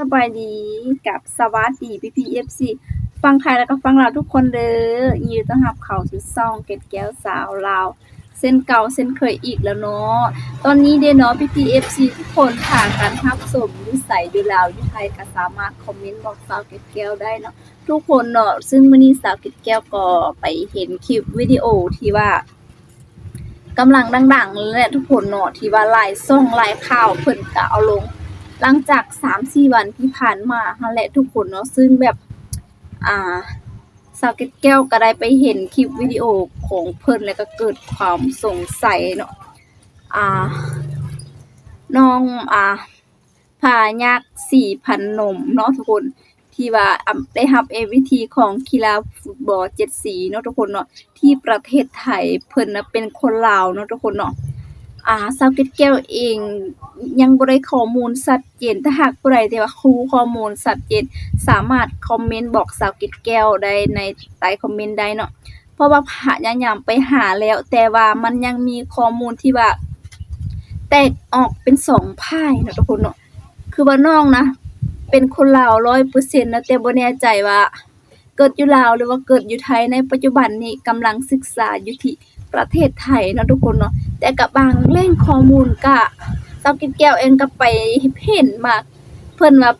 ສະບາຍດີ ກັບສະຫວັດດີພີ່ໆ ເອັຟຊີ ຝັ່ງໄທ ແລະ ກໍຝັ່ງລາວທຸກຄົນເດີ້. ຍິນດີຕ້ອນຮັບເຂົ້າສູ່ຊ່ອງເກັດແກ້ວຊາວລາວ ເຊັ່ນເກົ່າເຊັ່ນເຄີຍອີກແລ້ວເນາະ. ຕອນນີ້ເດ້ເນາະ ພີ່ໆ ເອັຟຊີ ທຸກຄົນ ຖ້າການຮັບຊົມຢູ່ໃສ ຢູ່ລາວ ຢູ່ໄທ ກໍສາມາດຄອມເມັນບອກສາວເກັດແກ້ວໄດ້ເນາະ ທຸກຄົນເນາະ. ຊຶ່ງມື້ນີ້ສາວເກັດແກ້ວກໍໄປເຫັນຄລິບວິດີໂອທີ່ວ່າ ກຳລັງດັງໆ ແຫຼະທຸກຄົນເນາະ ທີ່ວ່າຫຼາຍຊ່ອງຫຼາຍຂ່າວເພິ່ນກະເອົາລົງ ຫຼັງຈາກສາມສີ່ວັນທີ່ຜ່ານມາຫັ້ນແຫຼະທຸກຄົນເນາະ. ຊຶ່ງແບບ ອ່າ ສາວເກັດແກ້ວກະໄດ້ໄປເຫັນຄລິບວິດີໂອຂອງເພິ່ນ ແລ້ວກະເກີດຄວາມສົງໄສເນາະ. ອ່າ ນ້ອງ ອ່າ ພະຍັກ ສີພັນນົມເນາະທຸກຄົນ ທີ່ວ່າ ອຳ ໄດ້ຮັບ ເອັມວີພີ ຂອງກິລາຟຸດບອລເຈັດສີເນາະທຸກຄົນເນາະ ທີ່ປະເທດໄທ. ເພິ່ນນະເປັນຄົນລາວເນາະທຸກຄົນເນາະ. ອ່າ ສາວເກັດແກ້ວເອງຍັງບໍ່ໄດ້ຂໍ້ມູນຊັດເຈນ ຖ້າຫາກຜູ້ໃດທີ່ວ່າຮູ້ຂໍ້ມູນຊັດເຈນ ສາມາດຄອມເມັນບອກສາວເກັດແກ້ວໄດ້ໃນໃຕ້ຄອມເມັນໄດ້ເນາະ. ເພາະວ່າພະຍາຍາມໄປຫາແລ້ວ ແຕ່ວ່າມັນຍັງມີຂໍ້ມູນທີ່ວ່າແຕກອອກເປັນສອງຝ່າຍເນາະທຸກຄົນເນາະ. ຄືວ່ານ້ອງນະເປັນຄົນລາວຮ້ອຍເປີເຊັນນະ ແຕ່ບໍ່ແນ່ໃຈວ່າເກີດຢູ່ລາວ ຫຼືວ່າເກີດຢູ່ໄທ. ໃນປັດຈຸບັນນີ້ກຳລັງສຶກສາຢູ່ທີ່ປະເທດໄທເນາະທຸກຄົນເນາະ. ແຕ່ກະບາງແຫຼ່ງຂໍ້ມູນກະ ສາວເກັດແກ້ວເອງກະໄປເຫັນມາ ເພິ່ນວ່າ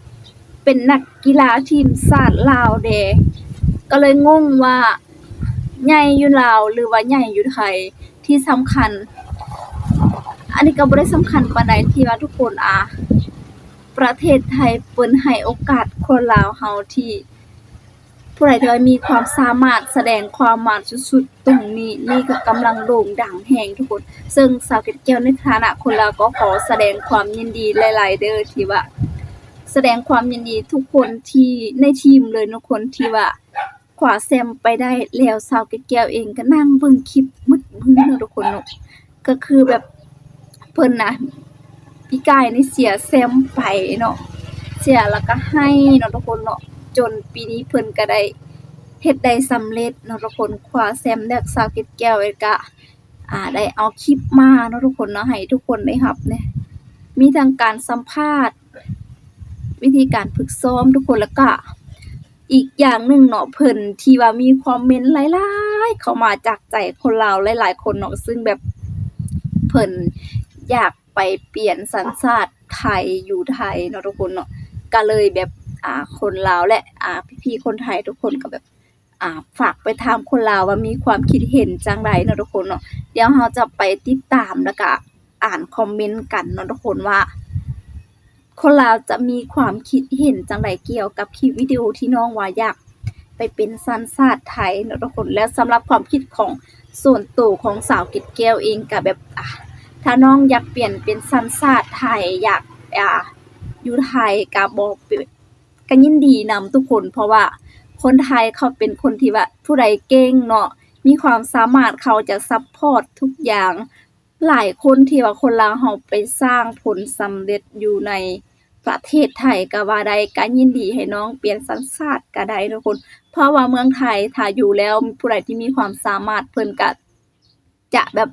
ເປັນນັກ ກິລາທີມຊາດລາວແດ່ ກໍເລີຍງົງວ່າໃຫຍ່ຢູ່ລາວ ຫຼືວ່າໃຫຍ່ຢູ່ໄທ. ທີ່ສຳຄັນ ອັນນີ້ກໍບໍ່ໄດ້ສຳຄັນປານໃດ ທີ່ວ່າທຸກຄົນ ອ່າ ປະເທດໄທເພິ່ນໃຫ້ໂອກາດຄົນລາວເຮົາ ທີ່ຜູ້ໃດທີ່ວ່າມີຄວາມສາມາດ ສະແດງຄວາມສາມາດສຸດໆ ຕົງນີ້ ນີ້ກໍກຳລັງໂດ່ງດັງແຮງທຸກຄົນ. ເຊິ່ງສາວເກັດແກ້ວໃນຖານະຄົນລາວ ກໍຂໍສະແດງຄວາມຍິນດີຫຼາຍໆເດີ້ ທີ່ວ່າສະແດງຄວາມຍິນດີທຸກຄົນທີ່ໃນທີມເລີຍເນາະ ຄົນທີ່ວ່າ ຄວ້າແຊ້ມໄປໄດ້ແລ້ວ. ສາວເກັດແກ້ວເອງກໍນັ່ງເບິ່ງຄລິບມືດມືນເນາະທຸກຄົນເນາະ ກໍຄືແບບເພິ່ນນະ ປີກາຍນີ້ເສຍແຊ້ມໄປເນາະ ເສຍແລ້ວກໍໄຫ້ເນາະທຸກຄົນເນາະ. ຈົນປີນີ້ເພິ່ນກໍໄດ້ເຮັດໄດ້ສຳເລັດເນາະທຸກຄົນ ຄວ້າແຊ້ມແລ້ວ. ສາວເກັດແກ້ວເອງກໍ ອ່າ ໄດ້ເອົາຄລິບມາເນາະທຸກຄົນເນາະ ໃຫ້ທຸກຄົນໄດ້ຮັບແດ່ ມີທັງການສຳພາດ ວິທີການຝຶກຊ້ອມທຸກຄົນ ແລ້ວກະອີກຢ່າງໜຶ່ງເນາະ ເພິ່ນທີ່ວ່າມີຄອມເມັນຫຼາຍໆເຂົ້າມາຈາກໃຈຄົນລາວຫຼາຍໆຄົນເນາະ ຊຶ່ງແບບເພິ່ນຢາກໄປປ່ຽນສັນຊາດໄທ ຢູ່ໄທເນາະທຸກຄົນເນາະ. ກະເລີຍແບບ ອ່າ ຄົນລາວ ແລະ ອ່າ ພີ່ໆຄົນໄທທຸກຄົນກໍແບບ ອ່າ ຝາກໄປຖາມຄົນລາວວ່າມີຄວາມຄິດເຫັນຈັ່ງໃດເນາະທຸກຄົນເນາະ. ດຽວເຮົາຈະໄປຕິດຕາມ ແລ້ວກະ ອ່ານຄອມເມັນກັນເນາະທຸກຄົນ ວ່າຄົນລາວຈະມີຄວາມຄິດເຫັນຈັ່ງໃດກ່ຽວກັບຄລິບວິດີໂອທີ່ນ້ອງວ່າຢາກໄປເປັນສັນຊາດໄທເນາະທຸກຄົນ. ແລ້ວສຳລັບຄວາມຄິດຂອງສ່ວນໂຕຂອງສາວເກັດແກ້ວເອງກະແບບ ອ່າ ຖ້ານ້ອງຢາກປ່ຽນເປັນສັນຊາດໄທ ຢາກ ອ່າ ຢູ່ໄທ ກະບໍ່ເປັນ ກະຍິນດີນຳທຸກຄົນ ເພາະວ່າຄົນໄທເຂົາເປັນຄົນທີ່ວ່າ ຜູ້ໃດເກັ່ງເນາະ ມີຄວາມສາມາດ ເຂົາຈະຊັບພອດທຸກຢ່າງ. ຫຼາຍຄົນທີ່ວ່າຄົນລາວເຮົາໄປສ້າງຜົນສຳເລັດຢູ່ໃນປະເທດໄທກະວ່າໄດ້ ກະຍິນດີໃຫ້ນ້ອງປ່ຽນສັນຊາດກະໄດ້ທຸກຄົນ ເພາະວ່າເມືອງໄທຖ້າຢູ່ແລ້ວ ຜູ້ໃດທີ່ມີຄວາມສາມາດ ເພິ່ນກະຈະແບບ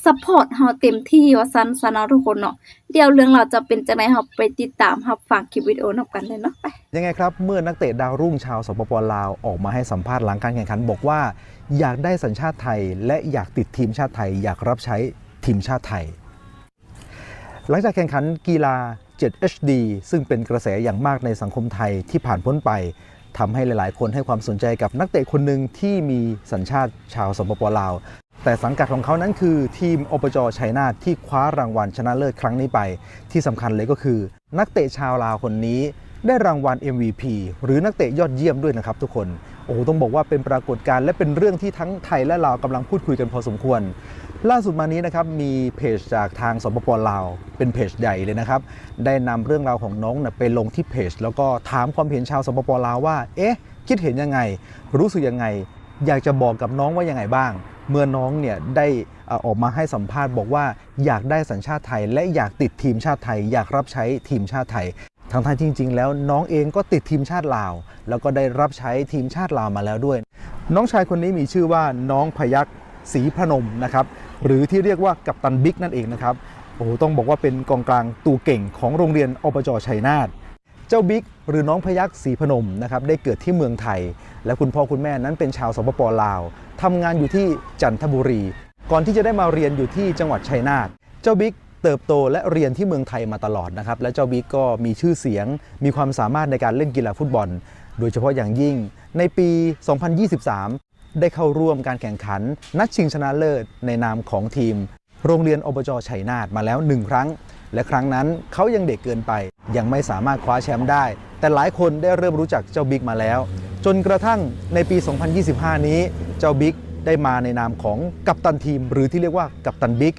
ຊັບພອດເຮົາເຕັມທີ່ວ່າຊັ້ນຊະເນາະທຸກຄົນເນາະ. ດຽວເລື່ອງລາວຈະເປັນຈັ່ງໃດ ເຮົາໄປຕິດຕາມຮັບຟັງຄລິບວິດີໂອນຳກັນເລີຍເນາະ ໄປ. ยังไงครับ เมื่อนักเตะดาวรุ่งชาวสปป ลาว ออกมาให้สัมภาษณ์หลังการแข่งขันบอกว่า อยากได้สัญชาติไทย และอยากติดทีมชาติไทย อยากรับใช้ทีมชาติไทย หลังจากแข่งขันกีฬา เจ็ดเอชดี ซึ่งเป็นกระแสอย่างมากในสังคมไทยที่ผ่านพ้นไป ทำให้หลายๆคนให้ความสนใจกับนักเตะคนหนึ่งที่มีสัญชาติชาว สปป ลาว แต่สังกัดของเขานั้นคือทีม อบจ ชัยนาท ที่คว้ารางวัลชนะเลิศครั้งนี้ไป ที่สำคัญเลยก็คือ นักเตะชาวลาวคนนี้ได้รางวัล เอ็มวีพี หรือนักเตะยอดเยี่ยมด้วยนะครับทุกคน โอ้โห ต้องบอกว่าเป็นปรากฏการณ์และเป็นเรื่องที่ทั้งไทยและลาวกำลังพูดคุยกันพอสมควร ล่าสุดมานี้นะครับ มีเพจจากทาง สปป ลาว เป็นเพจใหญ่เลยนะครับ ได้นำเรื่องราวของน้องเนี่ยไปลงที่เพจ แล้วก็ถามความเห็นชาว สปป ลาว ว่า เอ๊ะ คิดเห็นยังไง รู้สึกยังไง อยากจะบอกกับน้องว่ายังไงบ้าง เมื่อน้องเนี่ยได้ เอ่อ ออกมาให้สัมภาษณ์บอกว่าอยากได้สัญชาติไทย และอยากติดทีมชาติไทย อยากรับใช้ทีมชาติไทย ทั้งๆที่จริงๆแล้วน้องเองก็ติดทีมชาติลาว แล้วก็ได้รับใช้ทีมชาติลาวมาแล้วด้วย น้องชายคนนี้มีชื่อว่าน้องพยัคฆ์ ศรีพนมนะครับ หรือที่เรียกว่ากัปตันบิ๊กนั่นเองนะครับ โอ้โห ต้องบอกว่าเป็นกองกลางตัวเก่งของโรงเรียน อบจ ชัยนาท เจ้าบิ๊ก หรือน้องพยัคฆ์ ศรีพนมนะครับ ได้เกิดที่เมืองไทย และคุณพ่อคุณแม่นั้นเป็นชาว สปป ลาว ทำงานอยู่ที่จันทบุรี ก่อนที่จะได้มาเรียนอยู่ที่จังหวัดชัยนาท เจ้าบิ๊กเติบโตและเรียนที่เมืองไทยมาตลอดนะครับ และเจ้าบิ๊กก็มีชื่อเสียง มีความสามารถในการเล่นกีฬาฟุตบอล โดยเฉพาะอย่างยิ่งในปี สองพันยี่สิบสาม ได้เข้าร่วมการแข่งขันนัดชิงชนะเลิศในนามของทีมโรงเรียน อบจ ชัยนาทมาแล้วหนึ่งครั้ง และครั้งนั้นเขายังเด็กเกินไป ยังไม่สามารถคว้าแชมป์ได้ แต่หลายคนได้เริ่มรู้จักเจ้าบิ๊กมาแล้ว จนกระทั่งในปี สองพันยี่สิบห้า นี้ เจ้าบิ๊กได้มาในนามของกัปตันทีม หรือที่เรียกว่ากัปตันบิ๊ก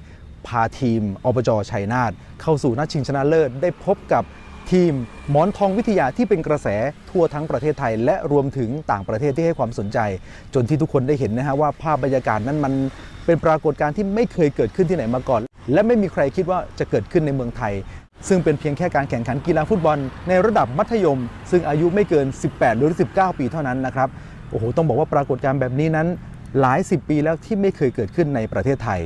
พาทีม อบจ ชัยนาท เข้าสู่นัดชิงชนะเลิศ ได้พบกับทีมหมอนทองวิทยาที่เป็นกระแสทั่วทั้งประเทศไทย และรวมถึงต่างประเทศที่ให้ความสนใจ จนที่ทุกคนได้เห็นนะฮะว่าภาพบรรยากาศนั้นมันเป็นปรากฏการณ์ที่ไม่เคยเกิดขึ้นที่ไหนมาก่อน และไม่มีใครคิดว่าจะเกิดขึ้นในเมืองไทย ซึ่งเป็นเพียงแค่การแข่งขันกีฬาฟุตบอลในระดับมัธยม ซึ่งอายุไม่เกิน สิบแปด หรือ สิบเก้า ปีเท่านั้นนะครับ โอ้โห ต้องบอกว่าปรากฏการณ์แบบนี้นั้นหลายสิบปีแล้วที่ไม่เคยเกิดขึ้นในประเทศไทย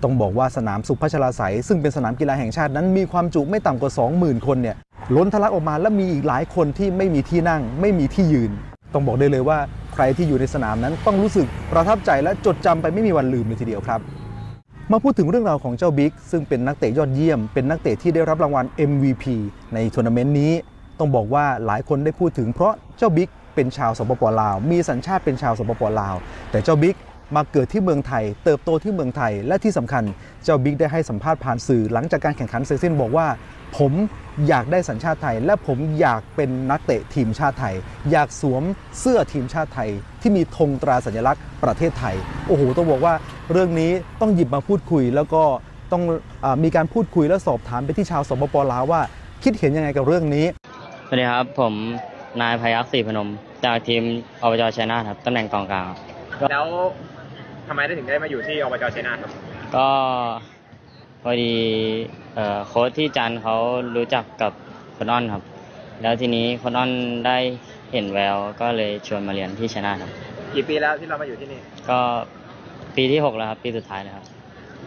ต้องบอกว่าสนามสุพัชราไสย ซึ่งเป็นสนามกีฬาแห่งชาตินั้นมีความจุไม่ต่ำกว่า สองหมื่น คนเนี่ย ล้นทะลักออกมา และมีอีกหลายคนที่ไม่มีที่นั่ง ไม่มีที่ยืน ต้องบอกได้เลยว่าใครที่อยู่ในสนามนั้นต้องรู้สึกประทับใจและจดจำไปไม่มีวันลืมเลยทีเดียวครับ มาพูดถึงเรื่องราวของเจ้าบิ๊ก ซึ่งเป็นนักเตะยอดเยี่ยม เป็นนักเตะที่ได้รับรางวัล เอ็มวีพี ในทัวร์นาเมนต์นี้ ต้องบอกว่าหลายคนได้พูดถึงเพราะเจ้าบิ๊กเป็นชาว สปป ลาว มีสัญชาติเป็นชาว สปป ลาว แต่เจ้าบิ๊กมาเกิดที่เมืองไทย เติบโตที่เมืองไทย และที่สำคัญ เจ้าบิ๊กได้ให้สัมภาษณ์ผ่านสื่อหลังจากการแข่งขันเสร็จสิ้นบอกว่า ผมอยากได้สัญชาติไทย และผมอยากเป็นนักเตะทีมชาติไทย อยากสวมเสื้อทีมชาติไทยที่มีธงตราสัญลักษณ์ประเทศไทย โอ้โห ต้องบอกว่าเรื่องนี้ต้องหยิบมาพูดคุย แล้วก็ต้อง เอ่อ มีการพูดคุยและสอบถามไปที่ชาว สปป ลาว ว่าคิดเห็นยังไงกับเรื่องนี้ สวัสดีครับ ผมนายพยัคฆ์ ศรีพนม จากทีม อบจ ชัยนาทครับ ตำแหน่งกองกลางครับ แล้วทำไมได้ถึงได้มาอยู่ที่ อบจ ชัยนาทครับ ก็พอดี เอ่อ โค้ชที่จันทร์เขารู้จักกับโค้ชอ้อนครับ แล้วทีนี้โค้ชอ้อนได้เห็นแวว ก็เลยชวนมาเรียนที่ชัยนาทครับ กี่ปีแล้วที่เรามาอยู่ที่นี่ ก็ปีที่หกแล้วครับ ปีสุดท้ายแล้วครับ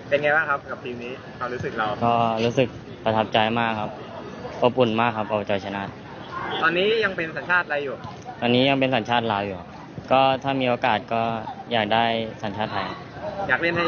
เป็นไงบ้างครับกับทีมนี้ ความรู้สึกเรา ก็รู้สึกประทับใจมากครับ อบอุ่นมากครับ อบจ ชัยนาท ตอนนี้ยังเป็นสัญชาติอะไรอยู่ ตอนนี้ยังเป็นสัญชาติลาวอยู่ครับ ก็ถ้ามีโอกาสก็อยากได้สัญชาติไทย อยากเล่นให้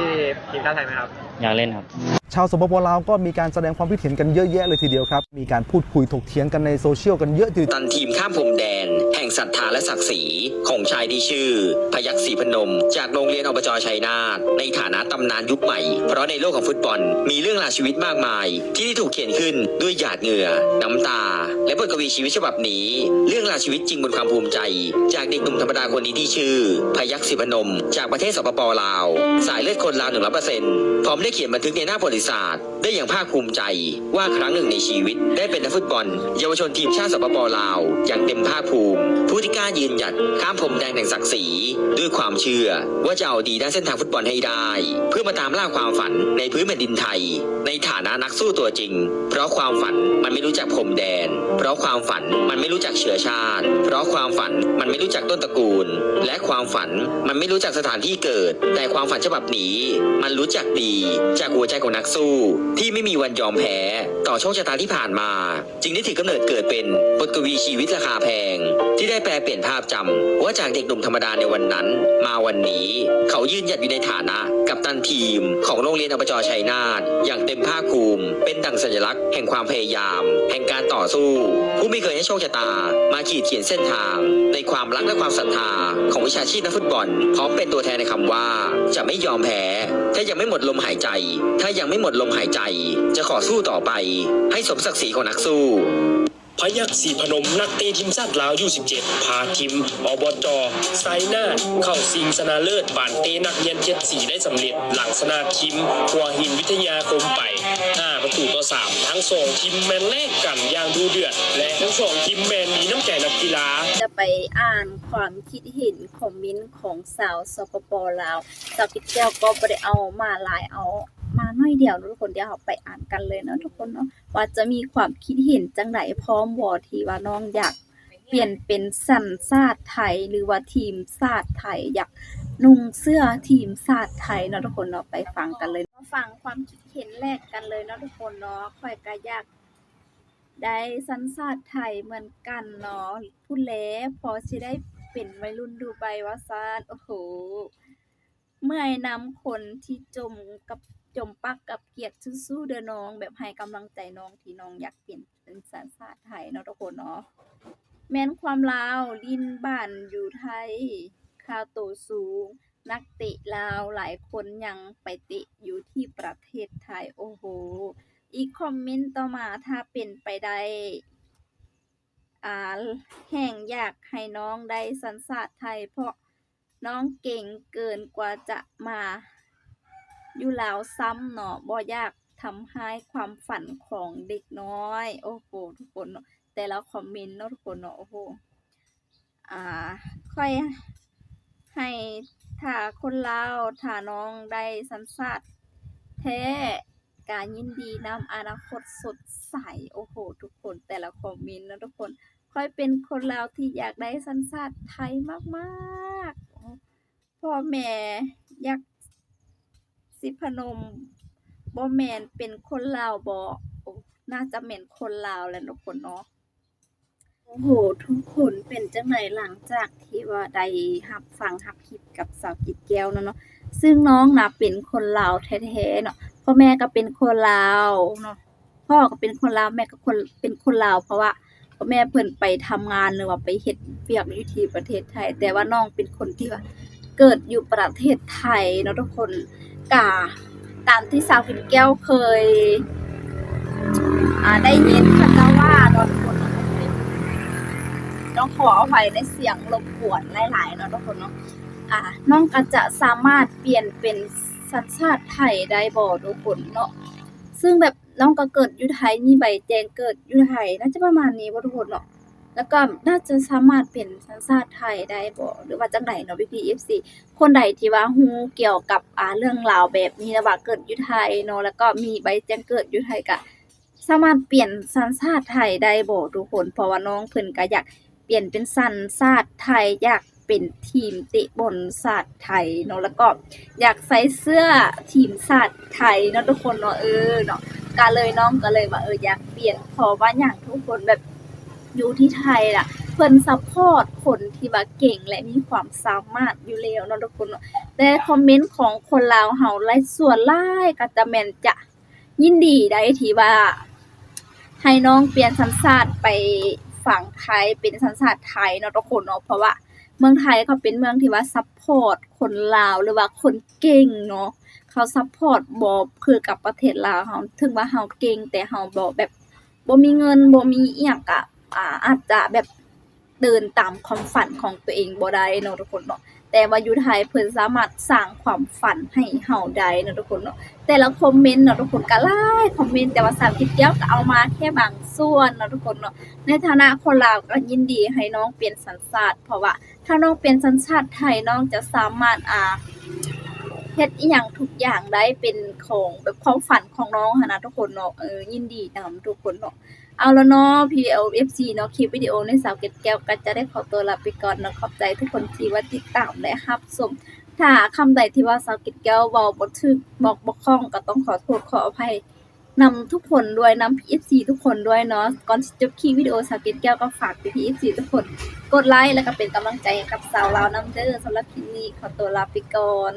ทีมชาติไทยไหมครับ อยากเล่นครับ ชาว สปป ลาว ก็มีการแสดงความคิดเห็นกันเยอะแยะเลยทีเดียวครับ มีการพูดคุยถกเถียงกันในโซเชียลกันเยอะทีเดียว ตันทีมข้ามพรมแดนแห่งศรัทธาและศักดิ์ศรีของชายที่ชื่อ พยัคฆ์ ศรีพนม จากโรงเรียน อบจ ชัยนาท ในฐานะตำนานยุคใหม่ เพราะในโลกของฟุตบอลมีเรื่องราวชีวิตมากมายที่ได้ถูกเขียนขึ้นด้วยหยาดเหงื่อ น้ำตา และบทกวีชีวิตฉบับนี้ เรื่องราวชีวิตจริงบนความภูมิใจ จากเด็กหนุ่มธรรมดาคนนี้ที่ชื่อ พยัคฆ์ ศรีพนม จากประเทศ สปป ลาว สายเลือดคนลาว หนึ่งร้อยเปอร์เซ็นต์ พร้อมได้เขียนบันทึกในหน้าประวัติศาสตร์ ได้อย่างภาคภูมิใจว่าครั้งหนึ่งในชีวิตได้เป็นนักฟุตบอลเยาวชนทีมชาติ สปป ลาว อย่างเต็มภาคภูมิ ผู้ที่กล้ายืนหยัดข้ามพรมแดนแห่งศักดิ์ศรีด้วยความเชื่อว่าจะเอาดีด้านเส้นทางฟุตบอลให้ได้ เพื่อมาตามล่าความฝันในพื้นแผ่นดินไทย ในฐานะนักสู้ตัวจริง เพราะความฝันมันไม่รู้จักพรมแดน เพราะความฝันมันไม่รู้จักเชื้อชาติ เพราะความฝันมันไม่รู้จักต้นตระกูล และความฝันมันไม่รู้จักสถานที่เกิด แต่ความฝันฉบับนี้มันรู้จักดีจากหัวใจของนักสู้ที่ไม่มีวันยอมแพ้ต่อโชคชะตาที่ผ่านมา จึงได้ถือกำเนิดเกิดเป็นบทกวีชีวิตราคาแพง ที่ได้แปลเปลี่ยนภาพจำว่าจากเด็กหนุ่มธรรมดาในวันนั้น มาวันนี้ เขายืนหยัดอยู่ในฐานะกัปตันทีมของโรงเรียน อบจ ชัยนาท อย่างเต็มภาคภูมิ เป็นดั่งสัญลักษณ์แห่งความพยายาม แห่งการต่อสู้ ผู้ไม่เคยให้โชคชะตามาขีดเขียนเส้นทางในความรักและความศรัทธาของวิชาชีพนักฟุตบอล พร้อมเป็นตัวแทนในคำว่าจะไม่ยอมแพ้ ถ้ายังไม่หมดลมหายใจ ถ้ายังไม่หมดลมหายใจ จะขอสู้ต่อไป ให้สมศักดิ์ศรีของนักสู้ ພະຍັກ ສີພະນົມ ນັກເຕະທີມຊາດລາວ ຢູສິບເຈັດ ພາທີມ ອບຈ ໄຊນາດ ເຂົ້າຊິງຊະນະເລີດ ບານເຕະນັກຮຽນເຈັດສີໄດ້ສຳເລັດ ຫຼັງຊະນະທີມຫົວຫີນວິທະຍາຄົມໄປ ຫ້າປະຕູຕໍ່ສາມ. ທັງສອງທີມແມ່ນແລກກັນຢ່າງດຸເດືອດ ແລະ ທັງສອງທີມແມ່ນມີນ້ຳໃຈນັກກິລາ. ຈະໄປອ່ານຄວາມຄິດເຫັນຄອມເມັນຂອງຊາວ ສປປ ລາວ. ສາວກິດແກ້ວກໍບໍ່ໄດ້ເອົາມາຫຼາຍ ເອົາມາໜ້ອຍດຽວເນາະທຸກຄົນ. ດຽວເຮົາໄປອ່ານກັນເລີຍເນາະທຸກຄົນເນາະ ວ່າຈະມີຄວາມຄິດເຫັນຈັ່ງໃດ ພ້ອມບໍ່ທີ່ວ່ານ້ອງຢາກປ່ຽນເປັນສັນຊາດໄທ ຫຼືວ່າທີມຊາດໄທ ຢາກນຸ່ງເສື້ອທີມຊາດໄທເນາະທຸກຄົນເນາະ. ໄປຟັງກັນເລີຍ ມາຟັງຄວາມຄິດເຫັນແລກກັນເລີຍເນາະທຸກຄົນເນາະ. ຂ້ອຍກໍຢາກ ໄດ້ສັນຊາດໄທເໝືອນກັນເນາະ ພຸ້ນແຫຼະ ພໍຊິໄດ້ເປັນໄວລຸ້ນດູໄບວ່າຊັ້ນ. ໂອ້ໂຫ ເມື່ອຍນຳຄົນທີ່ຈົ່ມກັບ ຈົ່ມປັກກັບກຽດ ສູ້ໆເດີນ້ອງ ແບບໃຫ້ກຳລັງໃຈນ້ອງທີ່ນ້ອງຢາກເປັນ ເປັນສັນຊາດໄທເນາະທຸກຄົນເນາະ. ແມ່ນຄວາມລາວ ຫຼິ້ນບ້ານຢູ່ໄທ ຄ່າໂຕສູງ ນັກເຕະລາວຫຼາຍຄົນຍັງໄປເຕະຢູ່ທີ່ປະເທດໄທ. ໂອ້ໂຫ ອີກຄອມເມັນຕໍ່ມາ ຖ້າເປັນໄປໄດ້ ອາ ແຮ່ງຢາກໃຫ້ນ້ອງໄດ້ສັນຊາດໄທ ເພາະນ້ອງເກັ່ງເກີນກວ່າຈະມາຢູ່ລາວຊ້ຳເນາະ ບໍ່ຢາກທຳຮ້າຍຄວາມຝັນຂອງເດັກນ້ອຍ. ໂອ້ໂຫ ທຸກຄົນເນາະ ແຕ່ລະຄອມເມັນເນາະທຸກຄົນເນາະ ໂອ້ໂຫ ອາ ຂ້ອຍໃຫ້ ຖ້າຄົນລາວ ຖ້ານ້ອງໄດ້ສັນຊາດແທ້ ກະຍິນດີນຳ ອະນາຄົດສົດໃສ. ໂອ້ໂຫ ທຸກຄົນ ແຕ່ລະຄອມເມັນເນາະທຸກຄົນ. ຂ້ອຍເປັນຄົນລາວທີ່ຢາກໄດ້ສັນຊາດໄທມາກໆ ໂອ້ ພໍ່ແມ່ຢາກຊິພະນົມ ບໍ່ແມ່ນເປັນຄົນລາວບໍ? ໂອ້ ໜ້າຈະແມ່ນຄົນລາວແຫຼະເນາະທຸກຄົນເນາະ. ໂອ້ໂຫ ທຸກຄົນ ເປັນຈັ່ງໃດຫຼັງຈາກທີ່ວ່າໄດ້ຮັບຟັງຮັບຄລິບກັບສາວເກັດແກ້ວນັ້ນເນາະ? ຊຶ່ງນ້ອງນະເປັນຄົນລາວແທ້ໆເນາະ ພໍ່ແມ່ກໍເປັນຄົນລາວເນາະ ພໍ່ກໍເປັນຄົນລາວ ແມ່ກໍຄົນ ເປັນຄົນລາວ ເພາະວ່າພໍ່ແມ່ເພິ່ນໄປທຳງານ ຫຼືວ່າໄປເຮັດວຽກຢູ່ທີ່ປະເທດໄທ. ແຕ່ວ່ານ້ອງເປັນຄົນທີ່ວ່າເກີດຢູ່ປະເທດໄທເນາະທຸກຄົນ. ກະຕາມທີ່ສາວເກັດແກ້ວເຄີຍ ອາ ໄດ້ຍິນເຂົາເຈົ້າວ່າເນາະທຸກຄົນເນາະ ຕ້ອງຂໍອະໄພໃນສຽງລົບກວນຫຼາຍໆເນາະທຸກຄົນເນາະ. ອາ ນ້ອງກໍຈະສາມາດປ່ຽນເປັນສັນຊາດໄທໄດ້ບໍ່ທຸກຄົນເນາະ? ຊຶ່ງແບບ ນ້ອງກໍເກີດຢູ່ໄທ ມີໃບແຈ້ງເກີດຢູ່ໄທ ໜ້າຈະປະມານນີ້ບໍ່ທຸກຄົນເນາະ? ແລ້ວກໍໜ້າຈະສາມາດເປັນສັນຊາດໄທໄດ້ບໍ່ ຫຼືວ່າຈັ່ງໃດເນາະ ພີ່ໆ ເອັຟຊີ ຄົນໃດທີ່ວ່າຮູ້ກ່ຽວກັບ ອາ ເລື່ອງລາວແບບນີ້ ຫຼືວ່າເກີດຢູ່ໄທເນາະ ແລ້ວກໍມີໃບແຈ້ງເກີດຢູ່ໄທ ກໍສາມາດປ່ຽນສັນຊາດໄທໄດ້ບໍ່ທຸກຄົນ? ເພາະວ່ານ້ອງເພິ່ນກໍຢາກປ່ຽນເປັນສັນຊາດໄທ ຢາກ ເປັນທີມເຕະບອນຊາດໄທເນາະ ແລ້ວກໍຢາກໃສ່ເສື້ອທີມຊາດໄທເນາະທຸກຄົນເນາະ. ເອີເນາະ ກະເລີຍ ນ້ອງກະເລີຍວ່າ ເອີ ຢາກປ່ຽນ ເພາະວ່າຫຍັງທຸກຄົນ ແບບຢູ່ທີ່ໄທລະ ເພິ່ນຊັບພອດຄົນທີ່ວ່າເກັ່ງ ແລະ ມີຄວາມສາມາດຢູ່ແລ້ວເນາະທຸກຄົນເນາະ. ແຕ່ຄອມເມັນຂອງຄົນລາວເຮົາຫຼາຍ ສ່ວນຫຼາຍກໍຈະແມ່ນຈະ ຍິນດີໄດ້ທີ່ວ່າໃຫ້ນ້ອງປ່ຽນສັນຊາດໄປຝັ່ງໄທ ເປັນສັນຊາດໄທເນາະທຸກຄົນເນາະ ເພາະວ່າເມືອງໄທເຂົາເປັນເມືອງທີ່ວ່າຊັບພອດຄົນລາວ ຫຼືວ່າຄົນເກັ່ງເນາະ ເຂົາຊັບພອດບໍ່ຄືກັບປະເທດລາວເຮົາ ເຖິງວ່າເຮົາເກັ່ງ ແຕ່ເຮົາບໍ່ແບບ ບໍ່ມີເງິນ ບໍ່ມີອີ່ຫຍັງກະ ອາ ອາດຈະແບບ ເດີນຕາມຄວາມຝັນຂອງຕົວເອງບໍ່ໄດ້ເນາະທຸກຄົນເນາະ ແຕ່ວ່າຢູ່ໄທເພິ່ນສາມາດສ້າງຄວາມຝັນໃຫ້ເຮົາໄດ້ເນາະທຸກຄົນເນາະ. ແຕ່ລະຄອມເມັນເນາະທຸກຄົນ ກະຫຼາຍຄອມເມັນ ແຕ່ວ່າສາວເກັດແກ້ວກະເອົາມາແຄ່ບາງສ່ວນເນາະທຸກຄົນເນາະ. ໃນຖານະຄົນລາວກະຍິນດີໃຫ້ນ້ອງປ່ຽນສັນຊາດ ເພາະວ່າຖ້ານ້ອງປ່ຽນສັນຊາດໄທ ນ້ອງຈະສາມາດ ອາ ເຮັດອີ່ຫຍັງທຸກຢ່າງໄດ້ ເປັນຂອງແບບຄວາມຝັນຂອງນ້ອງຫັ້ນນະທຸກຄົນເນາະ. ເອີ ຍິນດີນຳທຸກຄົນເນາະ. ເອົາລະເນາະ ພີ່ເອັຟຊີເນາະ ຄລິບວິດີໂອນີ້ສາວເກັດແກ້ວກໍຈະໄດ້ຂໍຕົວລາໄປກ່ອນເນາະ. ຂອບໃຈທຸກຄົນທີ່ວ່າຕິດຕາມ ແລະ ຮັບຊົມ. ຖ້າຄຳໃດທີ່ວ່າສາວເກັດແກ້ວເວົ້າບໍ່ຖືກ ບອກບໍ່ຄ່ອງ ກໍຕ້ອງຂໍໂທດຂໍອະໄພນຳທຸກຄົນດ້ວຍ ນຳ ເອັຟຊີ ທຸກຄົນດ້ວຍເນາະ. ກ່ອນຊິຈົບຄລິບວິດີໂອ ສາວເກັດແກ້ວກໍຝາກ ເອັຟຊີ ທຸກຄົນ ກົດໄລ ແລະ ກໍເປັນກຳລັງໃຈໃຫ້ກັບສາວລາວນຳເດີ. ສຳລັບຄລິບນີ້ຂໍຕົວລາໄປກ່ອນ.